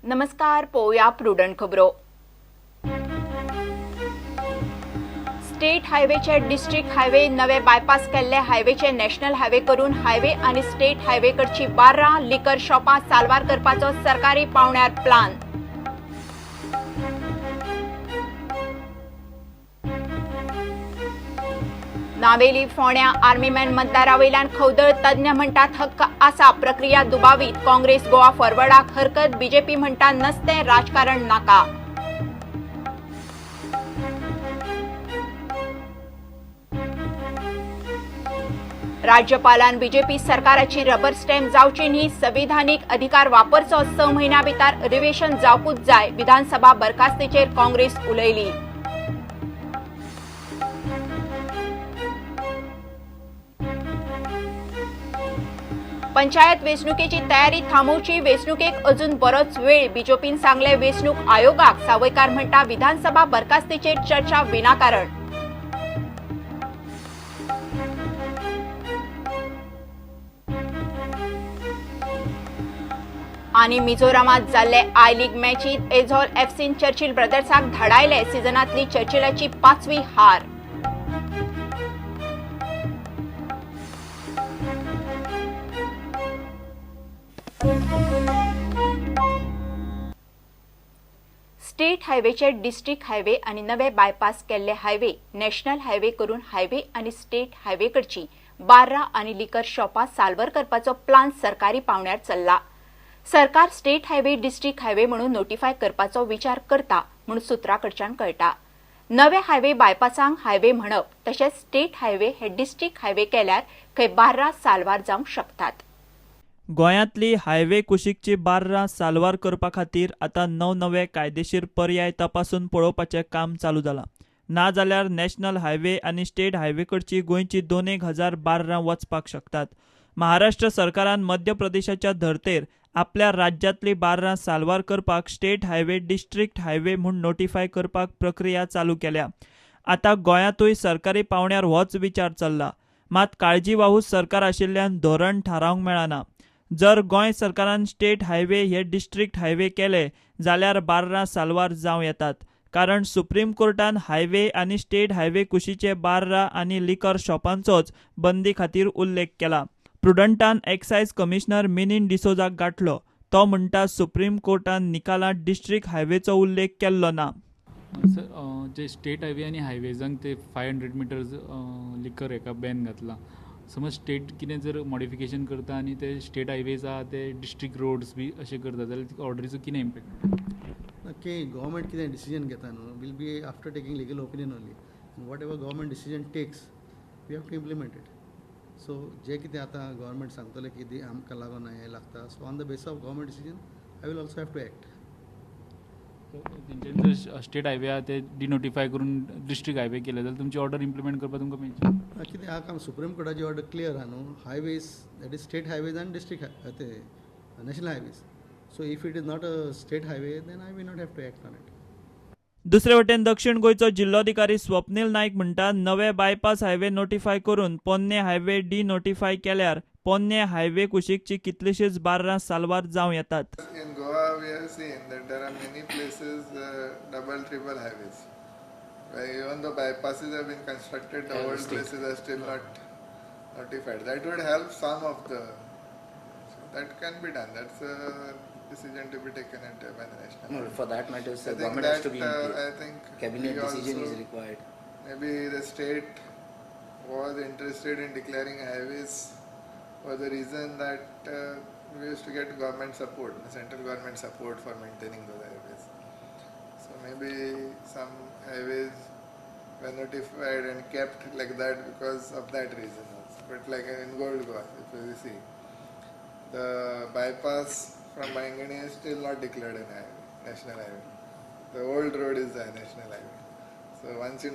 नमस्कार, पोवया प्रुडंट खबरो. स्टेट हायवेचे डिस्ट्रिक्ट हायवे नवे बायपास केल्ले हायवेचे नॅशनल हायवे करून हायवे आनी स्टेट हायवे कडची 12 लिकर शॉपां साल्वार करपाचो सरकारी पावण्यार प्लान. नावेली फोण्या आर्मीमॅन मतदारा वयल्यान खवदळ, तज्ञ म्हणटात हक्क आसा, प्रक्रिया दुबावीत. काँग्रेस गोवा फॉरवर्डाक हरकत, बीजेपी म्हणटा नसतें राजकारण नाका. राज्यपालान बीजेपी सरकाराची रबर स्टॅम्प जावची न्ही, संविधानीक अधिकार वापरचो, 6 म्हयन्या भितर अधिवेशन जावकूच जाय, विधानसभा बरखास्तीचेर काँग्रेस उलयली. पंचायत वेंचणुकेची तयारी थांबोवची, वेंचणुकेक अजून बरोच वेळ, बीजेपीन सांगले वेंचणूक आयोगाक. सावयकार म्हणटा विधानसभा बरखास्तीचेर चर्चा विनाकारण. आनी मिझोरामात जाल्ले I league मॅचीत एझॉल एफसीन चर्चिल ब्रदर्साक धाडायले, सिजनांतली चर्चिलाची 5वी हार. स्टेट हायवेचे डिस्ट्रिक्ट हायवे आनी नवे बायपास केल्ले हायवे नॅशनल हायवे करून हायवे आनी स्टेट हायवे कडची 12 आनी लिकर शॉपां साल्वर करपाचो प्लान सरकारी पावण्यार चल्ला. सरकार स्टेट हायवे डिस्ट्रिक्ट हायवे म्हणून नोटिफाय करपाचो विचार करता म्हूण सुत्रा कडच्यान कळटा. नवे हायवे बायपासांक हायवे म्हणप तशेंच स्टेट हायवे हे डिस्ट्रिक्ट हायवे केल्यार खंय 12 साल्वार जावंक शकतात. गोंयांतली हायवे कुशीकची 12 साल्वार करपा खातीर आतां नवनवे कायदेशीर पर्याय तपासून पळोवपाचें काम चालू जालां. ना जाल्यार नॅशनल हायवे आनी स्टेट हायवे कडची गोंयची 2,000 बार्रां वचपाक शकतात. महाराष्ट्र सरकारान मध्य प्रदेशाच्या धर्तेर आपल्या राज्यांतली 12 साल्वार करपाक स्टेट हायवे डिस्ट्रिक्ट हायवे म्हूण नोटिफाय करपाक प्रक्रिया चालू केल्या. आतां गोंयांतूय सरकारी पावण्यार होच विचार चल्ला. मात काळजीवाहू सरकार आशिल्ल्यान धोरण थारावंक मेळना. जर गोंय सरकारान स्टेट हायवे हे डिस्ट्रिक्ट हायवे केले जाल्यार 12 साल्वार जावं येतात. कारण सुप्रीम कोर्टान हायवे आनी स्टेट हायवे कुशीचे 12 आनी लिकर शॉपांचोच बंदी खातीर उल्लेख केला. प्रुडंटान एक्सायज कमिशनर मिनीन डिसोजाक गाठलो. तो म्हणटा सुप्रीम कोर्टान निकालांत डिस्ट्रिक्ट हायवेचो उल्लेख केल्लो ना. सर, जे स्टेट हायवे आनी हायवेजांक ते 500 मिटर्स लिकर हेका बॅन घातला, समज स्टेट कितें जर मॉडिफिकेशन करता आनी ते स्टेट हायवेज आहा ते डिस्ट्रिक्ट रोड्स बी अशें करता जाल्यार ऑर्डरीचो कितें इम्पॅक्ट? की गव्हर्मेंट कितें डिसिजन घेता न्हू will be after taking legal opinion only. Whatever government decision takes we have to implement it. So जे कितें आतां गव्हर्मेंट सांगतलें की आमकां लागून हें लागता, so on the base of government decision I will also have to act. तेंच्यांनी जर स्टेट हायवे आहा ते डिनोटिफाय करून डिस्ट्रिक्ट हायवे केले जाल्यार तुमची ऑर्डर इम्प्लिमेंट करपाक तुमकां मेळची. कितें आहा काम सुप्रीम कोर्टाची ऑर्डर क्लियर आहा न्हू, highways that is state highways आनी डिस्ट्रिक्ट ते national highways. So if it is not a state highway then I will not have to act on it. दुसरे वटेन दक्षिण गोंयचो जिल्लोधिकारी स्वप्नील नायक म्हणटा नवे बायपास हायवे नोटिफाय करून पोन्ने हायवे डी नोटिफाय केल्यार पोन्ने हायवे कुशीकची कितलीशीच 12 साल्वार जावं येतात. In Goa we have seen that there are many places double triple highways. Where even the bypasses have been constructed, the old places are still not notified. That would help some of the, so that can be done. That's a decision to be taken at by the national. No, for that matter, sir, government has to be in place. I think cabinet decision is required. Maybe the state was interested in declaring highways for the reason that we used to get government support, the central government support for maintaining those highways. So maybe some highways were notified and kept like that because of that reason also. But like in Gold Goa, if you see, the bypass from Baingani is still not declared an highway, national highway. The old road is a national highway. So once you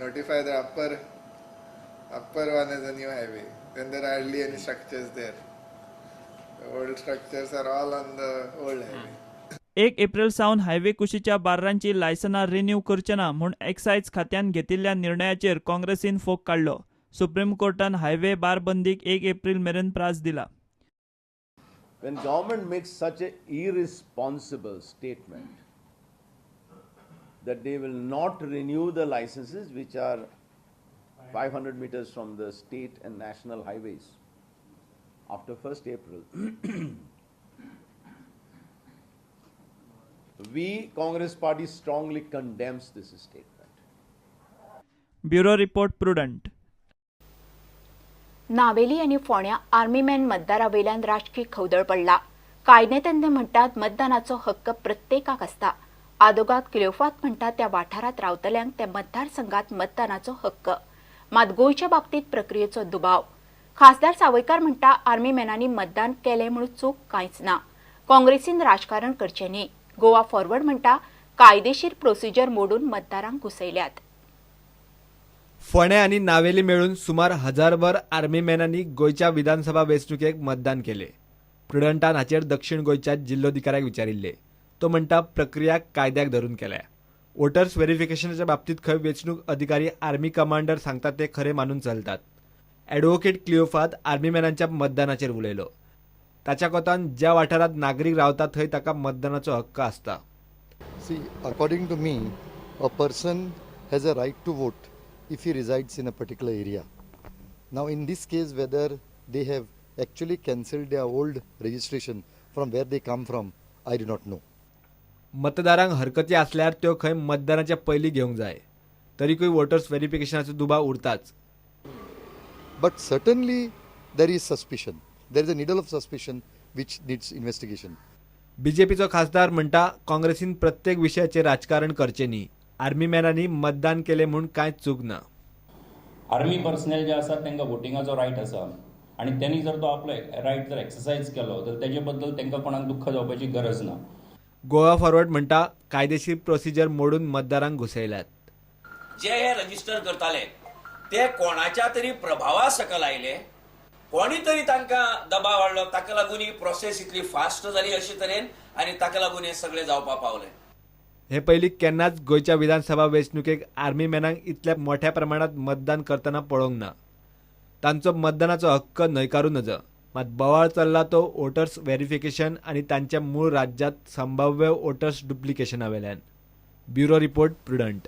notify the upper one as a new highway, then there are hardly any structures there. The old structures are all on the old highway. 1 April सावन highway कुशीच्या बार्रांची लायसनां renew करचे ना म्हूण excise खात्यान घेतिल्ल्या निर्णयाचेर काँग्रेसीन फोग काडलो. सुप्रीम कोर्टान हायवे बार बंदीक 1 एप्रिल मेरेन प्रास दिला. When government makes such an irresponsible statement that they will not renew the licenses which are 500 meters from the state and national highways after 1st April, we Congress party strongly condemns this statement. Bureau report, Prudent. Navelim आनी फोंड्या army man मतदारा वयल्यान राजकी खवदळ पडला. कायदेतज्ञ म्हणटात मतदानाचो हक्क प्रत्येकाक आसता. आदोगाद क्लिओफात म्हणटा त्या वाठारांत रावतल्यांक त्या मतदारसंघात मतदानाचो हक्क. मात गोंयच्या बाबतींत प्रक्रियेचो दुबाव. खासदार सावयकार म्हणटा आर्मी मॅनांनी मतदान केलें म्हूण चूक कांयच ना. काँग्रेसीन राजकारण करचें न्ही. गोवा फॉरवर्ड म्हणटा कायदेशीर प्रोसिजर मोडून मतदारांक घुसयल्यात. फोंडें आनी नावेली मेळून सुमार 1000 आर्मी मॅनांनी गोंयच्या विधानसभा वेंचणुकेक मतदान केलें. प्रुडंटान हाचेर दक्षिण गोंयच्या जिल्लोधिकाऱ्याक विचारिल्लें. तो म्हणटा प्रक्रिया कायद्याक धरून केल्या. वोटर्स व्हेरिफिकेशनाच्या बाबतींत खंय वेंचणूक अधिकारी आर्मी कमांडर सांगता ते खरें मानून चलतात. ॲडव्होकेट क्लिओफात आर्मी मॅनांच्या मतदानाचेर उलयलो. ताच्या कोतान ज्या वाठारांत नागरीक रावता थंय ताका मतदानाचो हक्क आसता. See, according to me, a person has a right to vote if he resides in a particular area. Now in this case, whether they have actually cancelled their old registration from where they come from, I do not know. मतदारांक हरकती आसल्यार त्यो खंय मतदानाच्या पयलीं घेवंक जाय. तरीकूय वोटर्स व्हेरिफिकेशनाचो दुबाव उरताच. But certainly there is suspicion. There is a needle of suspicion which needs investigation. बीजेपीचो खासदार म्हणटा काँग्रेसीन प्रत्येक विशयाचेर राजकारण करचें न्ही. आर्मी मॅनांनी मतदान केलें म्हूण कांय चूक ना. आर्मी पर्सनल जे आसा तांकां वोटिंगाचो रायट आसा आनी त्यांनी जर तो आपलो रायट जर एक्सरसायज केलो तर तेजे बद्दल तांकां कोणाक दुख्ख जावपाची गरज ना. गोवा फॉरवर्ड म्हणटा कायदेशीर प्रोसिजर मोडून मतदारांक घुसयल्यात. जे हे रजिस्टर करताले ते कोणाच्या तरी प्रभावा सकल आयले, कोणी तरी तांकां दबाव हाडलो, ताका लागून ही प्रोसेस इतली फास्ट जाली अशे तरेन आनी ताका लागून हे सगळे जावपा पावले. हे पयलीं केन्नाच गोंयच्या विधानसभा वेंचणुकेक आर्मी मॅनांक इतल्या मोठ्या प्रमाणांत मतदान करतना पळोवंक ना. तांचो मतदानाचो हक्क न्हयकारूं नजो. मात बोवाळ चल्ला तो वोटर्स व्हेरिफिकेशन आनी तांच्या मूळ राज्यांत संभाव्य वोटर्स डुप्लिकेशना वेल्यान. Bureau report, Prudent.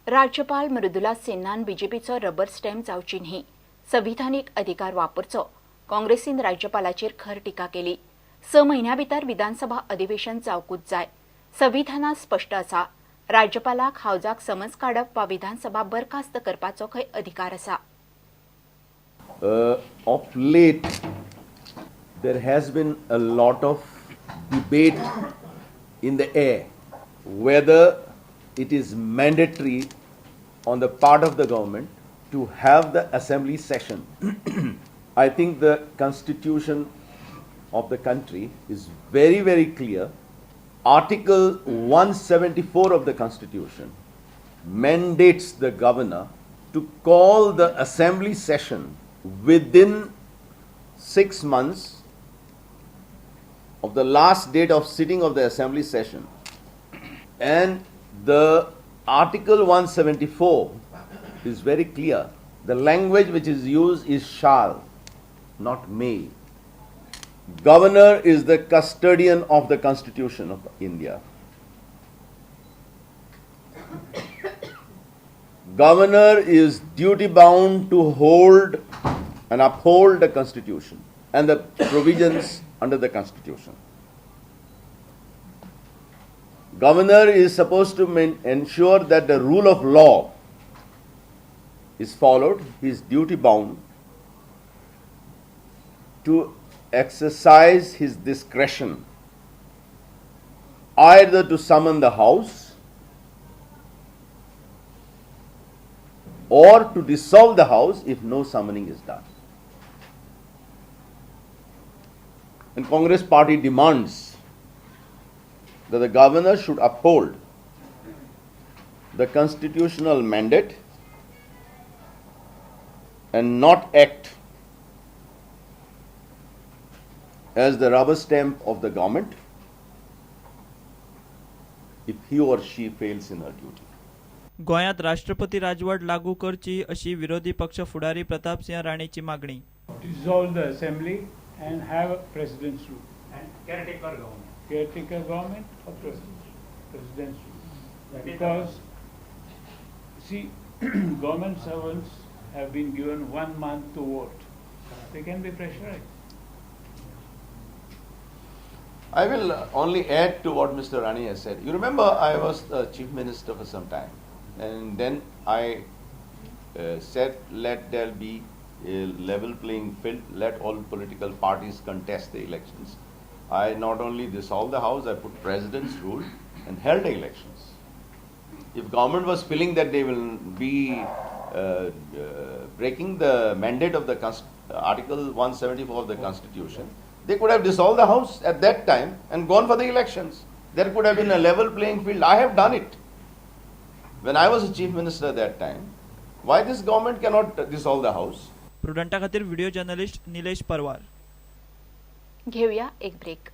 राज्यपाल मृदुला सिन्हान बीजेपीचो रबर स्टॅम्प जावची न्ही, संविधानीक अधिकार वापरचो. काँग्रेसीन राज्यपालाचेर खर टिका केली. 6 म्हयन्यां भितर विधानसभा अधिवेशन जावकूच जाय. संविधानात स्पश्ट आसा, राज्यपालाक हावजाक समज काडप वा विधानसभा बरखास्त करपाचो खंय अधिकार आसा. Of late, there has been a lot of debate in the air whether it is mandatory on the part of the government to have the assembly session. I think the constitution of the country is very, very clear. Article 174 of the constitution mandates the governor to call the assembly session within 6 months of the last date of sitting of the assembly session. And the Article 174 is very clear. The language which is used is shall, not may. Governor is the custodian of the Constitution of India. Governor is duty bound to hold and uphold the Constitution and the provisions under the Constitution. Governor is supposed to ensure that the rule of law is followed. He is duty bound to exercise his discretion either to summon the house or to dissolve the house if no summoning is done. And Congress party demands that the governor should uphold the constitutional mandate and not act as the rubber stamp of the government if he or she fails in her duty. गोंयांत राष्ट्रपती राजवट लागू करची अशी विरोधी पक्ष फुडारी प्रतापसिंह राणेची मागणी. Dissolve the assembly And have a president's rule. And caretaker government. Caretaker government or president's rule. Because, see, government servants have been given 1 month to vote. They can be pressurized. I will only add to what Mr. Rane has said. You remember I was the chief minister for some time, and then I said let there be a level playing field, let all political parties contest the elections. I not only dissolved the house, I put president's rule and held the elections. If government was feeling that they will be breaking the mandate of the Article 174 of the Constitution, they could have dissolved the house at that time and gone for the elections. There could have been a level playing field. I have done it. When I was a chief minister at that time, why this government cannot dissolve the house? प्रुडंटा खातीर video journalist Nilesh परवार. घेऊया एक break.